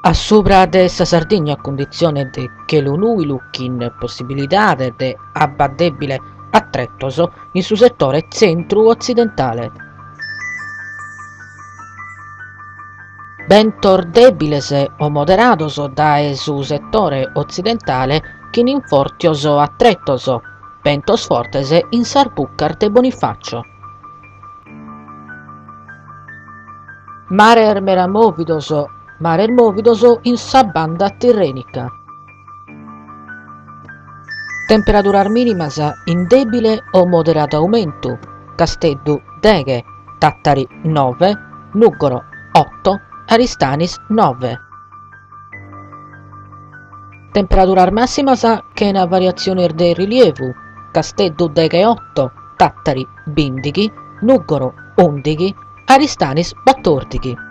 A subra de sa Sardigna cunditzione de chelu nùilu chin possibilidade de abba dèbile a tretos in su setore tzentru-otzidentale. Bentos dèbiles o moderados dae su setore otzidentale chin infòrtios a tretos, bentos fortes in sas bucas de Bonifacio. Mares meda mòvidos, mares mòvidos in sa banda tirrènica. Temperaduras mìnimas in dèbile o moderadu aumentu, Casteddu deghe, Tàtari nove, Nùgoro oto, Aristanis nove. Temperaduras màssimas chena variatziones de rilievu, Casteddu degheoto, Tàtari bìndighi, Nùgoro ùndighi, Aristanis batòrdighi.